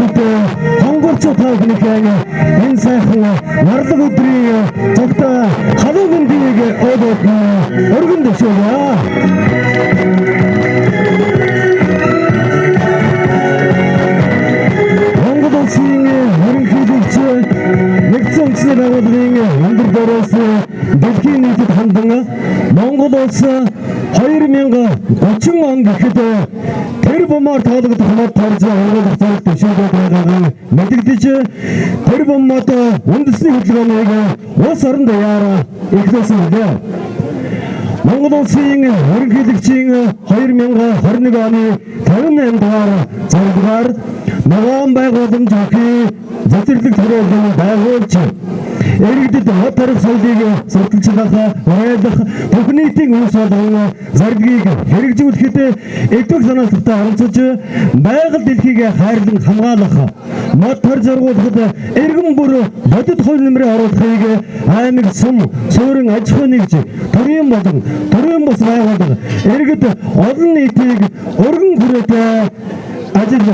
мэндэлт хонгорчоо та бүхнийхээ энэ сайхан нарлаг өдрийн цогтой халуун мэндийг өөдөөд өргөн дэвшүүлье. Монгол улсын ерөнхийлөгч нэгдсэн үндэсний байгууллагын өндөр дөрөөс дэлхийн нийтэд хандан Монгол улс 2030 он гэхэд тэр бумаар тоологдох мод тарж ургуулах зорилт төвшөөд байгаагаа мэдэгдэж тэр буммод үндэсний хөдөлгөөнийг улс орон даяар эхлүүлсэн билээ. Монгол улсын ерөнхийлөгчийн 2021 оны 58 дугаар зорилгоор ногоон байгууламж бүхий цэцэрлэг төрөлн байгуулж иргэдэд мод тарих соёлыг судалжлах, уриалах бүх нийтийн үс болгон зорилгыг хэрэгжүүлэхэд идэвх санаачлагтай оролцож байгаль дэлхийг хайрлан хамгаалах, мод тарж ургуулахад иргэн бүр бодит хувь нэмрээ оруулахыг аймаг сүм, суурин аж ахуй нэгж, төрийн болон төрийн бус байгууллага иргэд олон нийтийг өргөн хүрээтэй ажил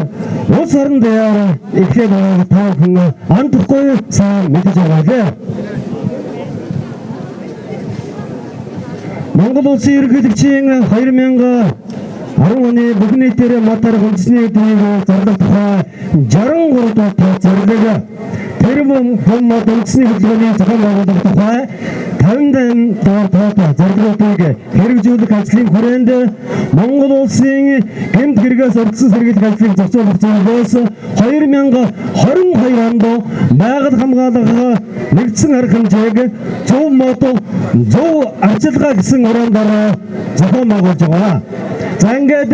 улс орон даяар эхлээд байгааг та бүхэн андахгүй сайн мэдэж байгаа лээ. Монгол улсын ерөнхийлөгчийн 2010 оны бүх нийтээр мод тарих үндэсний өдрийг зарлах тухай 63 дугаар зорилго тэр бум мод үндэсний хөдөлгөөний зохион байгуулах тухай 58 дугаар тоотой зорилгоодыг хэрэгжүүлэх ажлын хүрээнд Монгол улсын гэмт хэрэгээс ордсон сэргийлэх ажлыг зохицуулах зорилгоос 2022 онд байгаль хамгаалах нэгдсэн арга хэмжээг 100 мод 100 арчилгаа гэсэн ураан дараа зохион байгуулж байгаа. За ингээд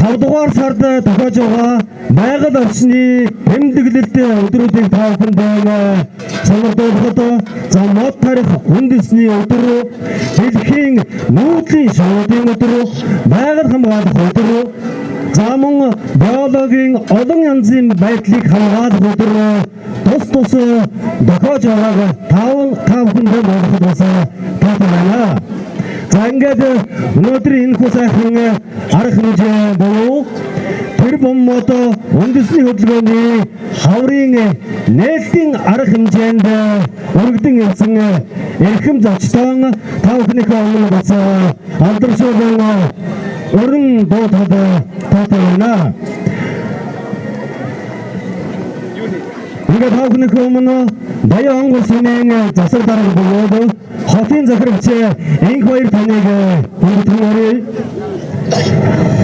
5 дугаар сард тохиож байгаа байгаль орчны тэмдэглэлт өдрүүдийг та бүхэнд сонирхолтой за мод тарих үндэсний өдөр, дэлхийн нүүдлийн шоудын өдөр, байгаль хамгаалах өдөр, за мөн биологийн олон янзын байдлыг хамгаалах өдөр тус тус тохиож байгааг та бүхэнд бодоход бас таатай байна. За ингээд өнөөдрийн энэ хүү сайхан арга хэмжээ буюу тэр боммод үндэсний хөдөлгөөний хаврын нээлтийн арга хэмжээнд өргөдөн ирсэн эрхэм зочдон та бүхнийхээ өмнө бас алдаршуулан өрн дуу таатай байна. Ингээд та бүхнийхээ өмнө Баян-Хонгор сумын засаг дарга бөгөөд хотын захирагч Энх баяр таныг хүндэтгэн өрье.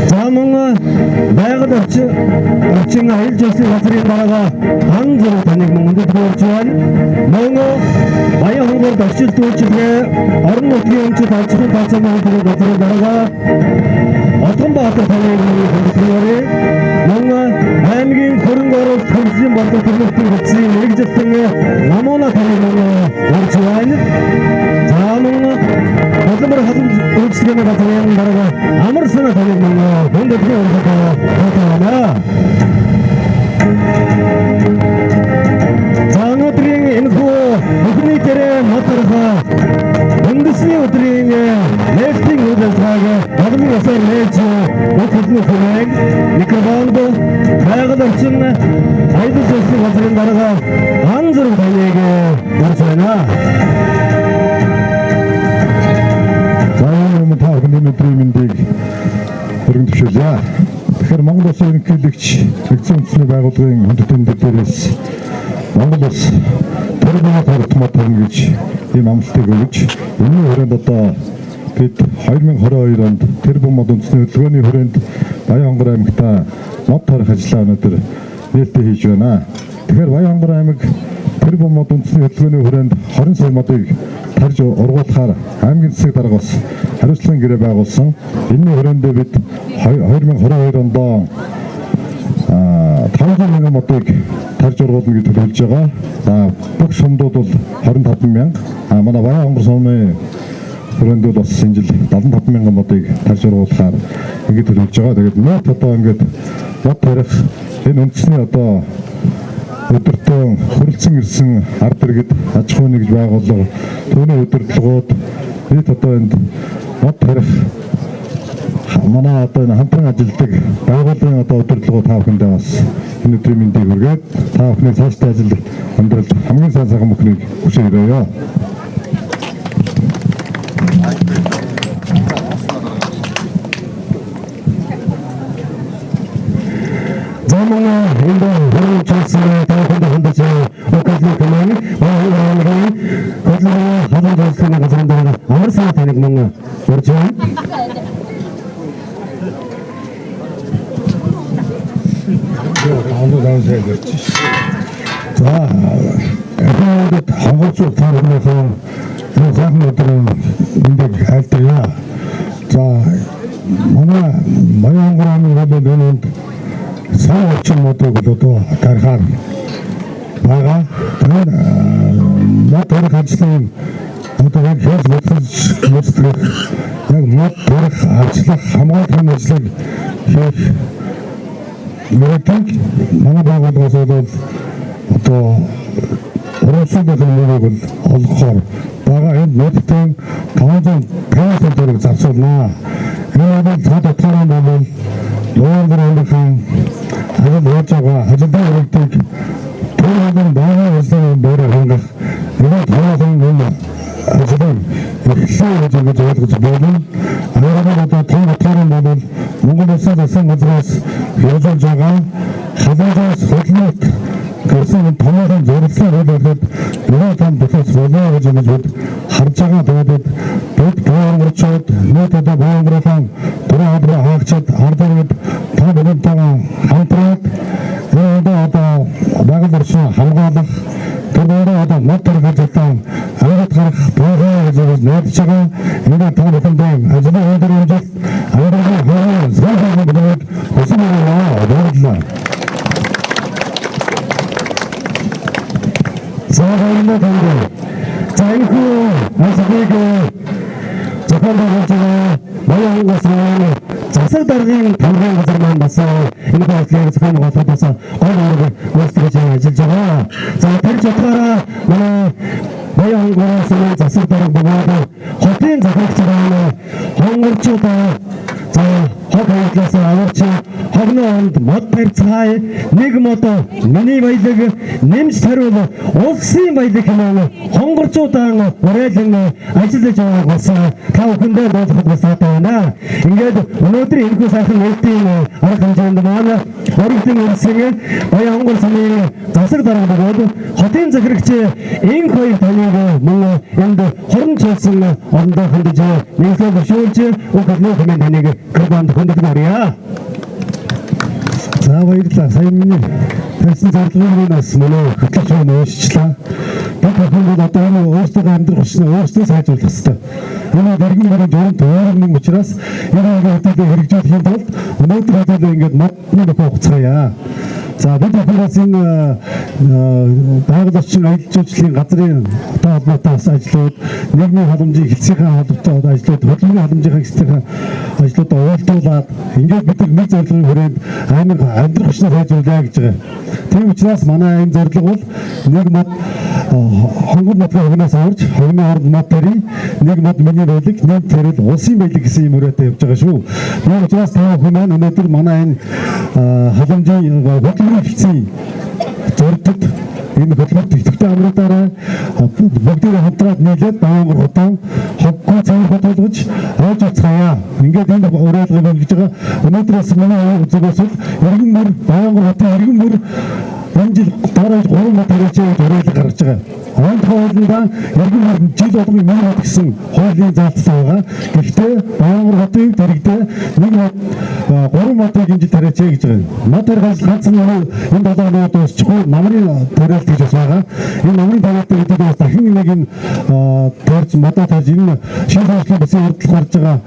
За мөн байгаль орчин аялал жуулчлалын газрын дарга Хан Зураг таныг мөн хүндэтгэн урьж байна. Мөн Баян-Хонгорд орчилт үйлчилгээ орон нутгийн өмчит аж ахуйн тооцоолол хөдөлгөөний газрын дарга Отгонбаатар таныг мөн хүндэтгэн өрье. Мөн аймгийн хөрөнгө оруулалт хөгжлийн бодлого төлөвлөлтийн бүтцийн мэргэжилтэн Намууна таныг мөн урьж байна. За мөн Бодломор халамж үйлчилгээний газрын дарга Амар санаа таныг мөн хүндэтгэн урьж байна. За өнөөдрийн энэхүү бүх нийтээрээ мод тарих үндэсний өдрийн нээлтийн үйл ажиллагааг албан ёсоор нээж бүх хэлний хүмээг микрофонд байгаль орчин аялал жуулчлалын газрын дарга Хан Зураг таныг урьж байна. За энэ та бүхний өдрийн мэндийг өргөн төвшүүлье. Тэгэхээр Монгол улсын ерөнхийлөгч нэгдсэн үндэсний байгууллагын хүндэт тэмдэглэлээс Монгол улс тэр буммод тарих мод тарина гэж ийм амлалтыг өгч энэний хүрээнд одоо бид 2022 онд тэр буммод үндэсний хөдөлгөөний хүрээнд Баян-Хонгор аймагта мод тарих ажлаа өнөөдөр нээлттэй хийж байна. Тэгэхээр Баян-Хонгор аймаг тэр буммод үндэсний хөдөлгөөний хүрээнд 20 сая модыг тарж ургуулахаар аймгийн засаг дарга бас хариуцлагын гэрээ байгуулсан. Энэний хүрээндээ бид 2022 онд 500 мянган модыг тарж ургуулна гэж төлөвлөж байгаа. За бүх сумдууд бол 25 мянга. Манай Баян-Хонгор сумын хүрээнд бол бас энэ жил 75 мянган модыг тарж ургуулахаар ингэж төлөвлөж байгаа. Тэгээд мод одоо ингээд мод тарих энэ үндэсний одоо өдөртөө хүрэлцэн ирсэн ард иргэд аж ахуй нэгж байгууллага түүний удирдлагууд нийт одоо энд мод тарих манай одоо энэ хамтран ажилладаг байгууллагын одоо удирдлагууд та бүхэндээ бас энэ өдрийн мэндийг хүргээд та бүхний цаашдаа ажил амьдралд хамгийн сайн сайхан бүхнийг хүсэж өрөөе. За мөн энд хөрөнгөчсөн та бүхэнд хандаж указны хэмээн Монгол хөдөлгөөний халуун зөвлөлийн газрын дараа амар сайн таныг мөн урьж байна. За эхэнд хонгорцуу та бүхнийхээ энэ сайхан өдрийн мэндийг айлтгая. За манай Баян аймгийн бол энэ үнд сайн орчин модыг бол одоо тарихаар байгаа. Тэгээд мод тарих ажлын одоо яг хяж бодлож гүйцэтгэх яг мод тарих ажиллах хамгаалахын ажлыг хийх мөрөдийг манай байгууллагаас бол одоо урамшууллын мөрийг бол олгохоор байгаа. Энэ модтой 550 сая төгрөг зарцуулнаа. Энэ бол цаад утгаараа бол Монгол аймгийн ажил хийж байгаа ажилтны өргөдийг тэр байгаа ажлын бөөрэ хангах энэ тавхан энэ ажлын эхлэл гэж ингэж ойлгож байна. Аргаар одоо том утгаараа бол Монгол Улсын засгийн газраас хэрэгжүүлж байгаа халуунаас хөдөлмөрт гэсэн томоохон зорилгын үйл явдлууд энэ том бүтэц болоо гэж ингэж бид харж байгаа. Тэгээд бид боомрчууд нийт одоо боомролон дөрөв хадраа хаагчид ард иргэд та бүхэнтэйгээ хамтраад энэ одоо байгаль орчин хамгаалах тэр дээрээ одоо мод тарих ажилтан ангид гарах боогоо гэж найдаж байгаа. Энэ та бүхэндээ ажлын өндөр хэмжээлт амьдралын хөрөн сайхан бүлэг хүсэн байна. Баярлалаа. За баярлалаа танд. За энэхүү ажлыг зохион байгуулж байгаа Баян аймгийн засаг даргын тамгын газар маань бас энэхүү ажлыг зохион байгуулахад бас гол үүрэг гүйцэтгэж ажиллаж байгаа. За тэр чутгаараа манай Баян аймгийн засаг дарга бөгөөд хотын захирагч маань хонгорчууд за хог хавьдлаас аварч хогны онд мод барьцгаая, нэг мод миний баялаг нэмж тариул улсын баялаг хэмээн хонгорчуудаан уриалан ажиллаж байгааг бас та бүхэндээ дуулахад бас таатай байна. Ингээд өнөөдөр энэхүү сайхан нээлтийн арга хэмжээнд маань өргөдөн ирсэн Баян хонгор сумын засаг дарга бөгөөд хотын захирагч инх хоёр таныг мөн энд хорон цуулсан орондоо хандаж нэгслээ зөвшөөрч уг хөдөлгөөний хэмээн таныг гэрбанд хөндөд оръё. За баярлалаа. Сая миний тавьсан зорилгыг бас манай хөтлөгч маань уншчихлаа. Бид бүхэн бол одоо энэ өөрсдөө амьдрах хүснээ өөрсдөө сайжруулах ёстой. Энэ дэргэн бүрийн журамт уурман учраас энэ хөтөлбөрийг хэрэгжүүлэхийн тулд өнөөдөр хөтөлбөр ингээд модны нөхөө хуцгаая. За бид бүхэн бас энэ байгаль орчин аялал жуулчлалын газрын одоо холбоотой бас ажлууд, нийгмийн халамжийн хэлцээний холбоотой ажлууд, хөдөлмөрийн халамжийн хэлцээний ажлуудаа уялдуулаад ингээд бид нэг зорилгын хүрээнд аймаг амьдрах хүснээ сайжруулъя гэж байгаа. Тийм учраас манай энэ зорилго бол нэг мод хонгор модын хогноос аварч хогны оронд мод тарий, нэг мод миний баялаг, нэг тэрэл улсын баялаг гэсэн юм өрөөтэй явж байгаа шүү. Тийм учраас та бүхэн маань өнөөдөр манай энэ халамжийн хөдөлмөрийн хэлцээний зорилтод энэ хөдөлмөрт идэвхтэй амруудаараа бүгдийг хамтраад нийлээд Баянгор хотон хоггүй цэвэр хот болгож ойж уцгаая. Ингээд энэ уриалгыг өгж байгаа. Өнөөдрөөс манай зүгээс бол иргэн мөр Баянгор хотын иргэн мөр энэ жил дараа 3 мод тариач гэж уриалга гаргаж байгаа. Он хуулиндаа иргэн мөр жил болгон 1 мод гэсэн хуулийн заалттай байгаа. Гэхдээ Баянгор хотын дэрэгдээ 1 мод 3 модыг энэ жил тариач гэж байгаа. Мод тарих ажил ганцхан энэ 7 хоногод дуусчихгүй намрын тариалт гэж бас байгаа. Энэ намрын тариалт гэдэг бас дахин нэг энэ тарж модоо тарж энэ шинэ хуулийн бүсийн урдлага гарч байгаа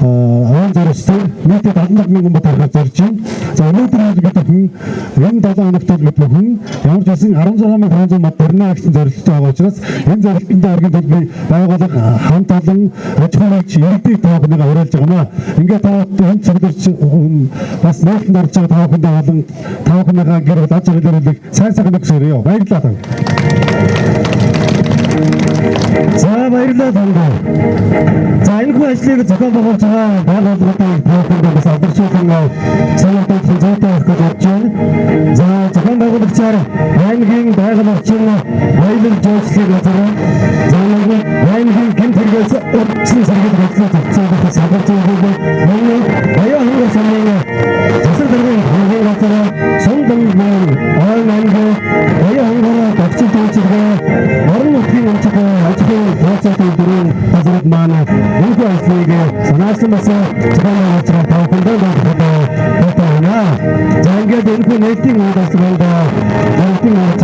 аван зорилттой нийтдээ 77 мянган мод тарихаар зорж байна. За өнөөдөр бид бүхэн энэ 7 хоногт бид бүхэн ямар ч байсан 16500 мод тарина гэсэн зорилттой байгаа учраас энэ зорилтод оргийн тулд би байгууллага хамт олон аж ахуйн нэгж иргэдийг та бүхнийг уриалж байгаа маа. Ингээд та энэ цугларч бас нээлтэнд орж байгаа та бүхэндээ болон та бүхнийхээ гэр бүл аж ахуйн дөрвөлийг сайн сайхан өгсөөрэй. Баярлалаа. За баярлалаа танд. За энэхүү ажлыг зохион байгуулж байгаа байгууллагуудыг та бүхэнд бас алдаршуулан сануулгын зүйтэй байх гэж бодож байна. За зохион байгуулагчаар аймгийн байгаль орчин аялал жуулчлалын газар, за мөн аймгийн гэмт хэрэгээс урьдчилан сэргийлэх ажлыг зохицуулах салбар зөвлөл, мөн Баян хангар сумын засаг даргын хамгийн газар, сум донглон, Ойн аймаг, Баян хангар багцын үйлчилгээ, орон нутгийн өмчт аж ахуйн тооцоолт үйлдвэрийн газрууд маань энэхүү ажлыг санаачлан бас зохион байгуулж байгаа та бүхэндээ баярлалаа байна. За ингээд энэхүү нээлтийн үйл ажиллагаанд нээлтийн үйл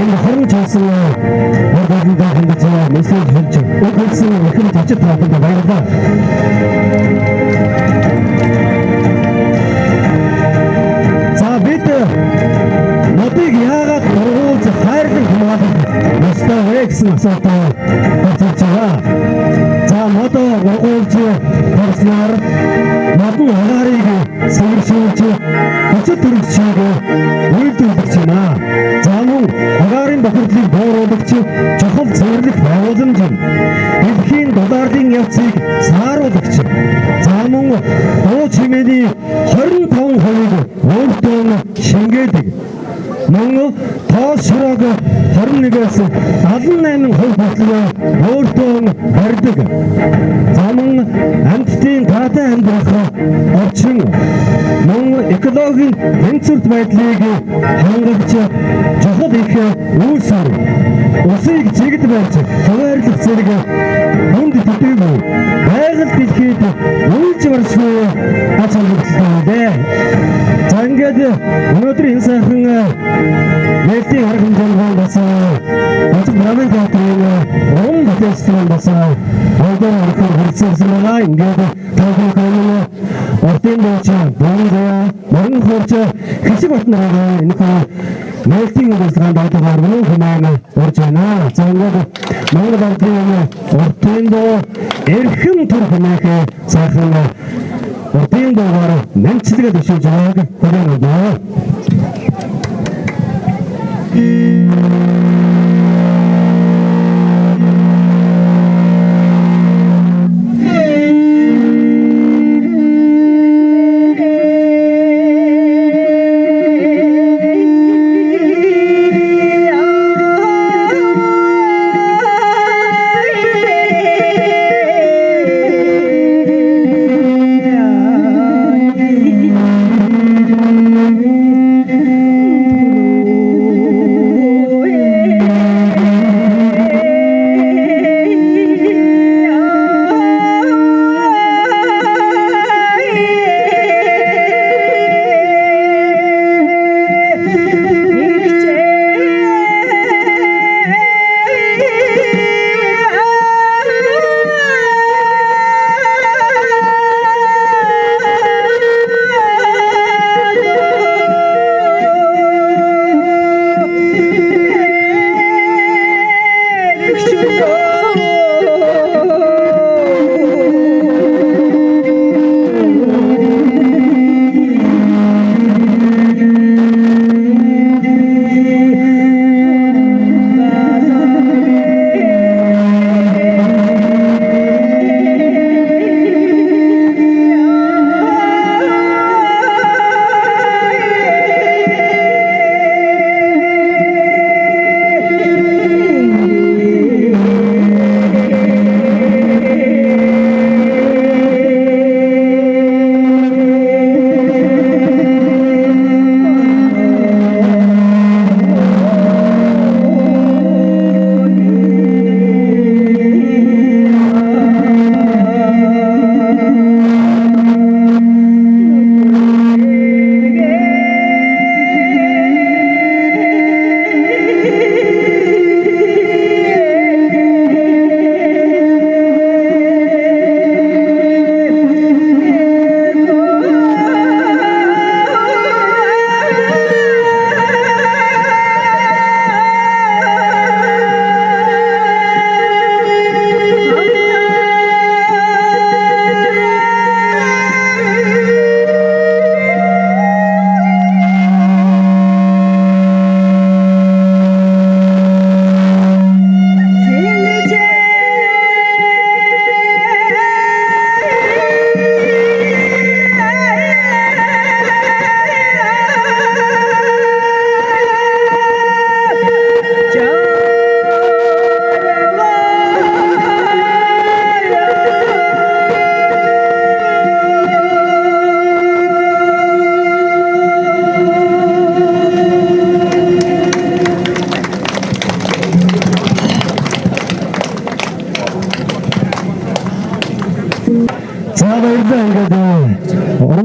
энэ хорон чуулсан урд болондоо хандаж мессеж хэлж үг хэлсэн эрхэм зочид та бүхэнд баярлалаа. За бид модыг яагаад дургуулж хайрлан хамгаалах ёстой вэ гэсэн асуултаа хилцэж байгаа. За мод ургуулж тарснаар мод нь агаарыг цэвэршүүлж хүчит төрөгчийг үйлдвэрлэж байна. За мөн агаарын бохирдлыг бууруулагч чухал цэвэрлэх байгууламж юм. Дэлхийн дулаарлын явцыг сааруулагч. За мөн дуу чимээний 25%-ийг өөртөө шингээдэг. Мөн тоос шурааг 21-ээс 78% хүртэл өөртөө барьдаг. За мөн амьтдын таатай амьдрах орчин, мөн экологийн тэнцвэрт байдлыг хангагч чухал их үүсвэр. Усыг чигд барьж хуваарлах зэрэг хүнд төдийгүй байгаль дэлхийд үйлж баршгүй ач холбогдолтой дээ. За ингээд өнөөдөр энэ сайхан нээлтийн арга хэмжээнд бас Бацаг драмын театрын уран бүтээлчдийн бас хоёрдугаар орхоор хүрэлцэн байгаа. Ингээд та бүхэн урдын дууч, Буун заяа, морин хуурч, Хичиг бат нараа энэхүү нээлтийн үйл ажиллагаанд ойдогоор үнэн хэмээн урьж байна. За ингээд Монгол ардын урдын дуу эрхэм төр хэмээх сайхан урдын дуугаар нэмчлэгээ дэвшүүлж байгааг хүлээн авъя.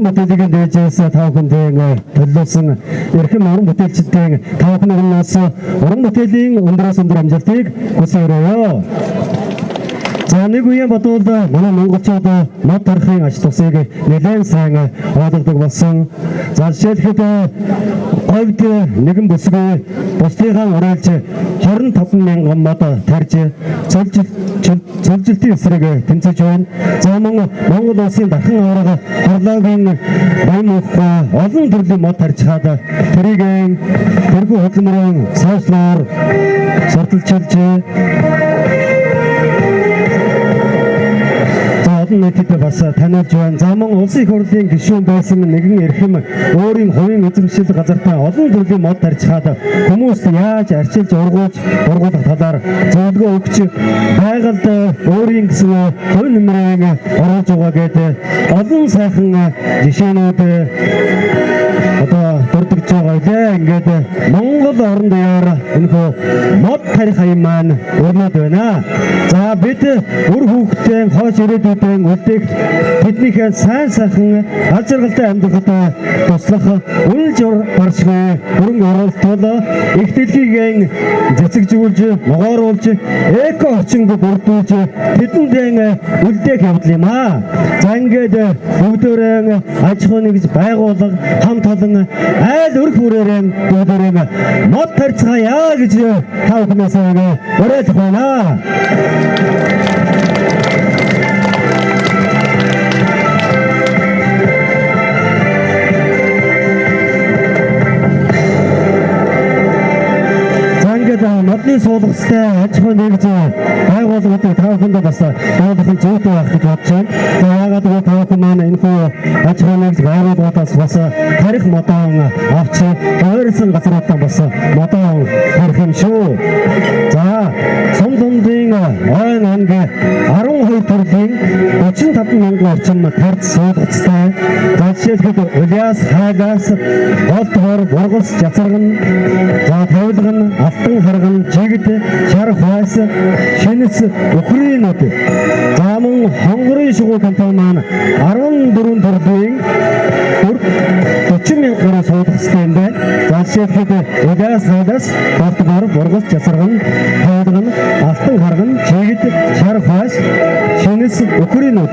бүтээлийг дээжээс та бүхэндээ төлөвлөсөн эрхэм уран бүтээлчдийн та бүхний өмнөөс уран бүтээлийн өндрөөс өндөр амжилтыг хүсэн өрөөе. За нэг үеийн бодвол манай монголчууд мод тарихын ач тусыг нэлээд сайн ойлгодог болсон. За жишээлхэд говьд нэгэн бүсгүй бусдыгаа уриалж 25 мянган мод тарьж цөлжилтийн эсрэг тэмцэж байна. За мөн Монгол улсын дархан аварга Хорлоогийн баян муухгүй олон төрлийн мод тарьж хаад тэрийг тэрхүү хөдөлмөрийн сууслаар сурталчилж олон нийтэд бас таниулж байна. За мөн улсын их хурлын гишүүн байсан нэгэн эрхэм өөрийн хувийн эзэмшил газартаа олон төрлийн мод тарьж хаад хүмүүст яаж арчилж ургуулах талаар зөвлөгөө өгч байгальд өөрийн гэсэн хувь нэмрээ оруулж байгаа гэдэг олон сайхан жишээнүүд одоо дурдж байгаа үлээ. Ингээд Монгол орон даяар энэхүү мод тарих аян маань өрнөд байна. За бид үр хүүхдтэй хойш ирээдүйдээ үлдээх тэднийхээ сайн сайхан аз жаргалтай амьдрахад туслах үнэлж баршгүй хөрөнгө оруулалт бол их дэлхийг цэцэгжүүлж, ногооруулж, эко орчинг бүрдүүлж тэдэндээ үлдээх явдал юм аа. За ингээд бүгдөөрөө аж ахуйн нэгж байгууллага хамт олон айл өрх бүрээрээ бүгдөөрөө мод тарьцгаая гэж та бүхнээс уриалах байна. Модны суулгацтай аж ахуйн нэгж байгууллагуудыг та бүхэндээ бас дуулах нь зүйтэй байх гэж бодож байна. За яагаад гэвэл та бүхэн маань энэхүү аж ахуйн нэгж байгууллагуудаас бас тарих модон авч ойрсон газруудаа бас модон тарих юм шүү. За сум дундын ойн анги 12 төрлийн 35 мянган орчим тарьж суулгацтай. За жишээлбэл Улиас, Хайлаас, Голдгор, Бургас, Жацарган, за Тавилган, Алтан харган, Чигд, Шар хуайс, Шинэс, Үхрийн нут. За мөн Хонгорын шугуу компани маань 14 төрлийн 40 мянган гаруй суулгацтай юм байна. За жишээлбэл Улиас, Хайлаас, Голдгор, Бургас, Жацарган, Тавилган, Алтан харган, Чигд, Шар хуайс, Шинэс, Үхрийн нут.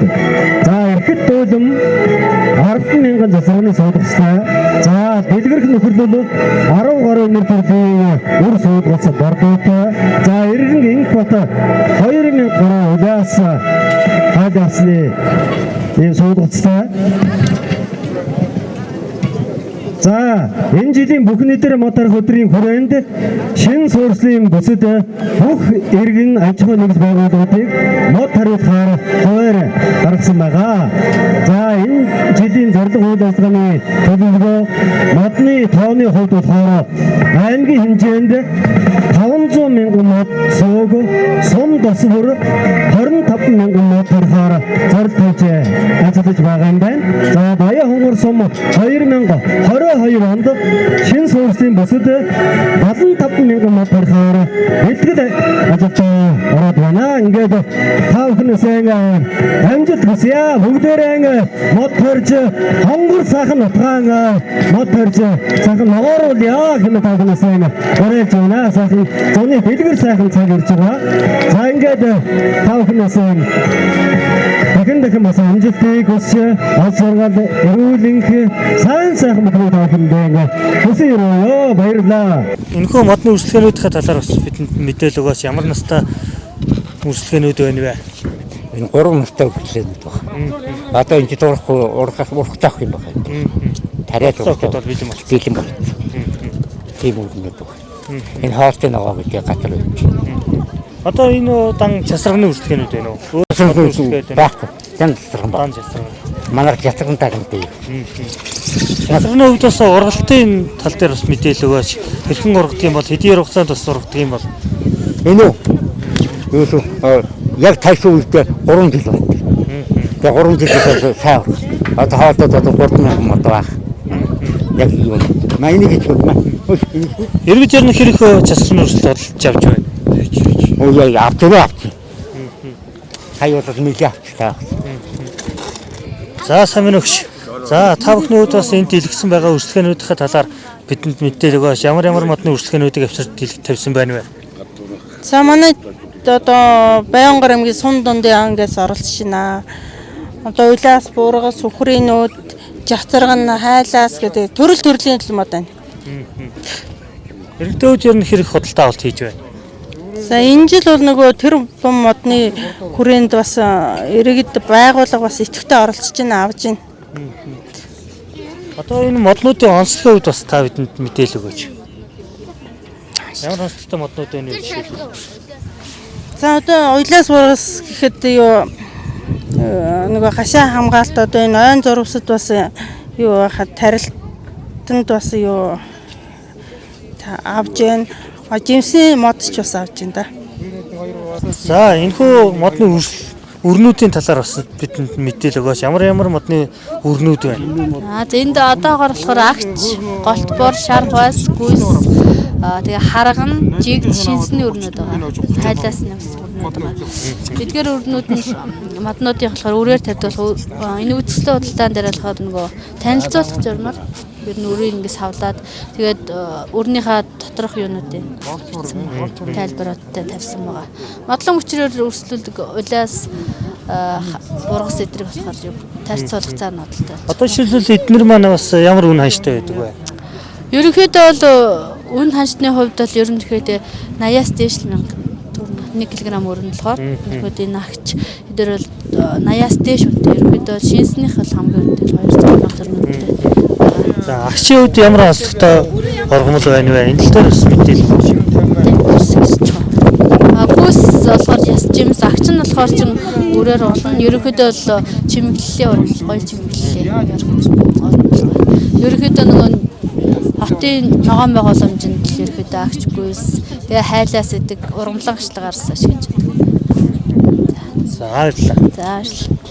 За эрхэд дуулам 10 мянган жацарганы суулгацтай. За дэлгэрэх нөхөрлөл 10 гаруй нэр төрлийн үр суулгац бордоотой. За эргэн Инхбат 2000 гаруй Улиас Хайлаасны ийм суулгацтай. За энэ жилийн бүх нийтээр мод тарих өдрийн хүрээнд шин суурьслын бүсэд бүх иргэн аж ахуйн нэгж байгууллагуудыг мод тариулахаар хуваар гаргасан байгаа. За энэ жилийн зорилго үйл ажиллагааны төлөвлөгөө модны тооны хувьд болохоор аймгийн хэмжээнд 500 мянган мод сууг сум дос бүр 25 мянган мод тарихаар зорилт тавьж ажиллаж байгаа юм байна. За Баян хонгор сум 2022 онд шин суурьслын бүсэд 75 мянган мод тарихаар бэлтгэл ажилд ороод байна. Ингээд та бүхнээсээ амжилт хүсье. Бүгдээрээ мод тарьж хонгор сайхан нутгаан мод тарьж сайхан ногооруулъя гэмээр та бүхнээсээ уриалж байна. Сайхан зуны дэлгэр сайхан цаг ирж байгаа. За ингээд та бүхнээсээ дахин дахин бас амжилтыг хүсч аз жаргал эрүүл энх сайн сайхан бүхний та бүхэндээ хүсэн өрөөе. Баярлалаа. Энэхүү модны үрсэлгээнүүдийн талаар бас бидэнд мэдээлэл өгөөч. Ямар настай үрсэлгээнүүд байна вэ? Энэ 3 настай үрсэлгээнүүд байна. Одоо энэ дурахгүй урах таах юм байна. Тариад урах бол бэлэн болсон. Бэлэн болсон. Тийм үрнэд байна. Энэ хоолтой ногоо гэдэг газар байна. Одоо энэ дан часрагны үрсэлгээнүүд байна уу? Өөр үрсэлгээ байхгүй. Дан часраган байна. Дан часраган. Манайх часраган тагнтай. Часрагны хувьд бас ургалтын тал дээр бас мэдээлэл өгөөч. Хэрхэн ургадаг юм бол хэдийн хугацаанд бас ургадаг юм бол? Энэ үү? Юу яг тайсан үедээ 3 жил байна. Тэгээ 3 жил сайн ургах. Одоо хоолтод одоо 3000 мод байх. Яг юу. Майны гэж байна. Эргэж ярих хэрэг часрагны үрсэлт бодолж авч байна. Өө яа авч. Сая бол нэлээ авчихлаа. За сайн байна өгч. За та бүхний хувьд бас энд дэлгэсэн байгаа өрсөлдөөнүүдийн талаар бидэнд мэдээлэл өгөөч. Ямар ямар модны өрсөлдөөнүүдийг авчирч дэлгэх тавьсан байна вэ? За манай одоо Баянгар аймгийн сун дундын ангиас оролцож байна. Одоо уйлаас, буургас, үхрийнүүд, жацарган, хайлаас гэдэг төрөл төрлийн л мод байна. Иргэдийн хувьд ер нь хэрэг худалдаа авалт хийж байна. За энэ жил бол нөгөө тэр бум модны хүрээнд бас иргэд байгууллага бас идэвхтэй оролцож байна, авж байна. Одоо энэ моднуудын онцлогийн хувьд бас та бидэнд мэдээлэл өгөөч. Ямар онцлогтой моднууд байна вэ жишээлбэл? За одоо уйлаас буургас гэхэд юу нөгөө гашаа хамгаалт одоо энэ ойн зурвасад бас юу байхад тарилтанд бас юу авж байна. Жимсийн мод ч бас авж байна да. За энэхүү модны өрнүүдийн талаар бас бидэнд мэдээлэл өгөөч. Ямар ямар модны өрнүүд байна? Аа за энд одоогор болохоор агч, голтбор, шар хуас, гүйс тэгээ харган, жигд, шинсний өрнүүд байгаа. Хайлаас нэмсэн өрнүүд байгаа. Эдгээр өрнүүд нь моднуудын болохоор үрээр тавьдаг болох энэ үзэсгэлэн худалдаан дээр болохоор нөгөө танилцуулах журмаар ер нь өрийг ингэ савлаад тэгээд өрнийхээ доторх юунуудыг тайлбаруудтай тавьсан байгаа. Модлон мөчрөөр өрсөлдөг улиас бургас эдрэг болохоор юу тарцуулах цаа нодолтой. Одоо жишээлбэл эднэр маань бас ямар үн ханштай байдаг вэ? Ерөнхийдөө бол үн ханшны хувьд бол ерөнхийдөө 80-аас дээш л мянга төгрөг 1 кг өрн болохоор ерөнхийдөө энэ агч эдгээр бол 80-аас дээш үнэтэй. Ерөнхийдөө шинснийх бол хамгийн үнэтэй 200 мянга төгрөг үнэтэй. За агчийн хувьд ямар онцлогтой ургамал байна вэ? Энэ тал дээр бас мэдээлэл өгөөч. Гүс гэж байна. А гүс болохоор яс жимс агч нь болохоор чин өрөөр болно. Ерөнхийдөө бол чимэглэлийн ургамал, гоё чимэглэлийн ургамал. Ерөнхийдөө нөгөө хотын ногоон байгууламжинд л ерөнхийдөө агч гүйс тэгээ хайлаас идэг ургамлан ашиглагаар ашиглаж байдаг. За баярлалаа. За баярлалаа.